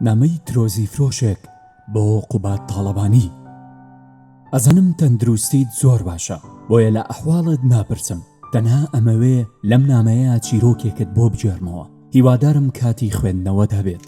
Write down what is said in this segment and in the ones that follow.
نامەی ترۆزی فرۆشێک بۆ قوباد تاڵەبانی. ئەزانم تەندروستیت زۆر باشە بۆیە لە ئەحواڵت ناپرسم تەنها ئەمەوێ لەم نامەیە چیرۆکێکت بۆ بگێڕمەوە هیوادارم کاتی خوێندنەوەت هەبێت.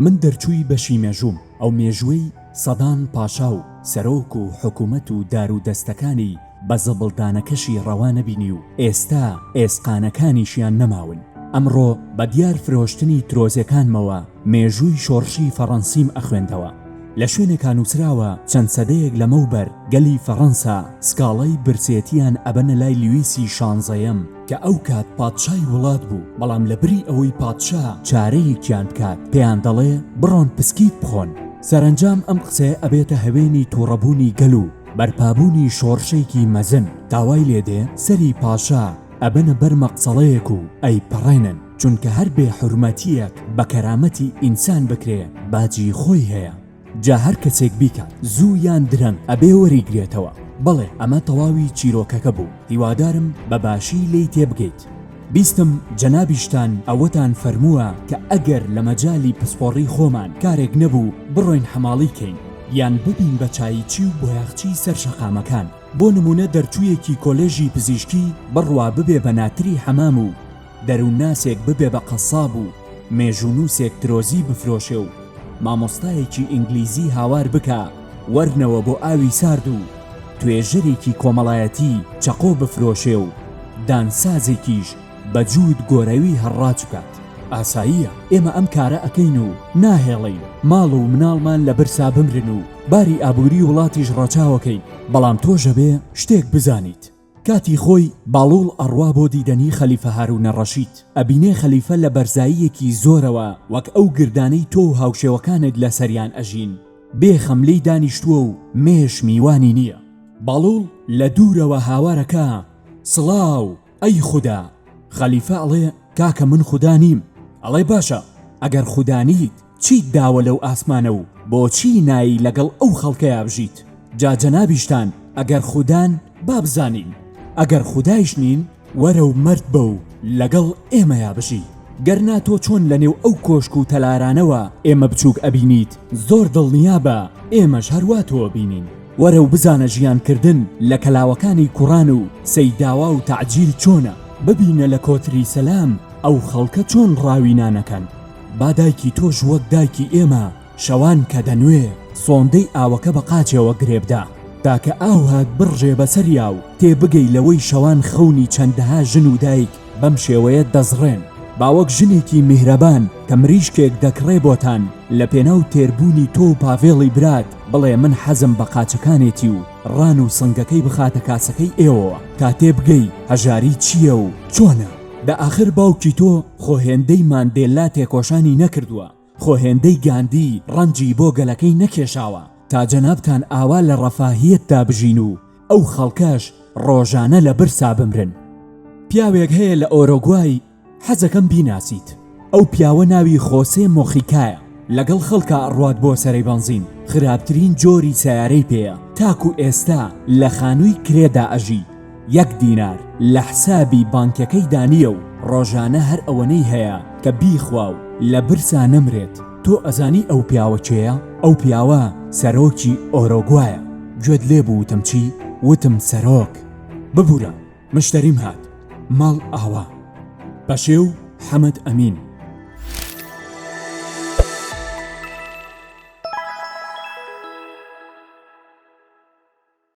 من دەرچووی بەشی مێژووم ئەو مێژووەی سەدان پاشا و سەرۆک و حکومەت و دارو دەستەکانی بە زبڵدانەکەشی ڕەوا نەبینی و ئێستا ئێسقانەکانیشیان نەماون. ئەمڕۆ بە دیار فرۆشتنی ترۆزەکانمەوە مێژووی شۆڕشی فەڕەنسیم ئەخوێندەوە. لە شوێنێکا نووسراوە چەند سەدەیەک لەمەوبەر گەلی فەڕەنسا سکاڵای برسێتیان ئەبەنە لای لویسی شانزەیەم کە ئەو کات پادشای وڵات بوو، بەڵام لە بری ئەوەی پادشا چارەیەکیان بکات پێیان دەڵێ بڕۆن پسکیت بخۆن. سەرەنجام ئەم قسەیە ئەبێتە هەوێنی توڕەبوونی گەل و بەرپابوونی شۆڕشێکی مەزن تا وای لێدێ سەری پاشا ئەبەنە بەر مەقسەڵەیەک و ئەیپەڕێنن، چونکە هەر بێ حورمەتییەک بە کەرامەتی ئینسان بکرێ باجی خۆی هەیە، جا هەر کەسێک بیکات زوو یان درەنگ ئەبێ وەریگرێتەوە. بەڵێ ئەمە تەواوی چیرۆکەکە بوو، هیوادارم بە باشی لێی تێبگەیت. بیستم جەنابیشتان ئەوەتان فەرمووە کە ئەگەر لە مەجالی پسپۆڕی خۆمان کارێک نەبوو بڕۆین حەماڵی کەین یان ببین بە چاییچی و بۆیاخچی سەر شەقامەکان. بۆ نموونە دەرچوویەکی کۆلێژی پزیشکی بڕوا ببێ بە ناتری حەمام و دەروونناسێک ببێ بە قەساب و مێژوونووسێک ترۆزی بفرۆشێ و مامۆستایەکی ئینگلیزی هاوار بکا وەرنەوە بۆ ئاوی سارد و توێژەرێکی کۆمەڵایەتی چەقۆ بفرۆشێ و دانسازێکیش بە جووت گۆرەوی هەڕاج بکات. ئاساییە ئێمە ئەم کارە ئەکەین و ناهێڵین ماڵ و مناڵمان لە برسا بمرن و باری ئابووری وڵاتیش ڕەچاوەکەین، بەڵام تۆش ئەبێ شتێک بزانیت کاتی خۆی باڵوڵ ئەڕوا بۆ دیدەنی خەلیفە هارونە ڕەشید، ئەبینێ خەلیفە لە بەرزاییەکی زۆرەوە وەک ئەو گردانەی تۆ و هاوشێوەکانت لەسەریان ئەژین، بێ خەم لێی دانیشتووە و مێش میوانی نییە. باڵوڵ لە دوورەوە هاوارەکا، سڵاو ئەی خودا! خەلیفە ئەڵێ، کاکە من خودا نیم. ئەڵێ باشە ئەگەر خودا نیت چیت داوە لەو ئاسمانە و بۆچی نایی لەگەڵ ئەو خەڵکەیا بژیت؟ جا جەنابیشتان ئەگەر خودان با بزانین، ئەگەر خودایش نین وەرە و مەرد بە و لەگەڵ ئێمەیا بژی. گەر نا تۆ چۆن لەنێو ئەو کۆشک و تەلارانەوە ئێمە بچووک ئەبینیت، زۆر دڵنیابە ئێمەش هەروا تۆ ئەبینین. وەرە و بزانە ژیان کردن لە کەلاوەکانی کوڕان و سەیداوا و تەعجیل چۆنە، ببینە لە کۆتری سەلام ئەو خەڵکە چۆن ڕاوی نانەکەن. با دایکی تۆش وەک دایکی ئێمە شەوان کە دەنوێ سۆندەی ئاوەکە بە قاچێوە گرێ بدا تا کە ئاو هات بڕژێ بەسەریا و تێ بگەی لەوەی شەوان خەونی چەندەها ژن و دایک بەم شێوەیە دەزڕێن. با وەک ژنێکی میهرەبان کە مریشکێک دەکڕێ بۆتان لە پێناو تێربوونی تۆ و پاڤێڵی برات بڵێ من حەزم بە قاچەکانێتی و ڕان و سنگەکەی بخاتە کاسەکەی ئێوەوە تا تێبگەی هەژاری چییە و چۆنە. دە ئاخر باوکی تۆ خۆ هێندەی ماندێلا تێکۆشانی نەکردووە، خۆ هێندەی گاندی ڕەنجی بۆ گەلەکەی نەکێشاوە تا جەنابتان ئاوا لە ڕەفاهیەتدا بژین و ئەو خەڵکەش ڕۆژانە لە برسا بمرن. پیاوێک هەیە لە ئۆرۆگوای حەزەکەم بیناسیت ئەو پیاوە ناوی خۆسێ مۆخیکایە لەگەڵ خەڵکا ئەڕوات بۆ سەرەی بەنزین خراپترین جۆری سەیارەی پێیە تاکو ئێستا لە خانووی کرێدا ئەژی یەک دینار لە حسابی بانکیەکەیدا نییە و ڕۆژانە هەر ئەوەنەی هەیە کە بیخوا و لە برسا نەمرێت تۆ ئەزانی ئەو پیاوە کێیە؟ ئەو پیاوە سەرۆکی ئۆرۆگوایە گوێت لێ بوو وتم چی؟ وتم سەرۆک ببورە مشتەریم هات ماڵ ئاوا. پەشێو حەمەد ئەمین.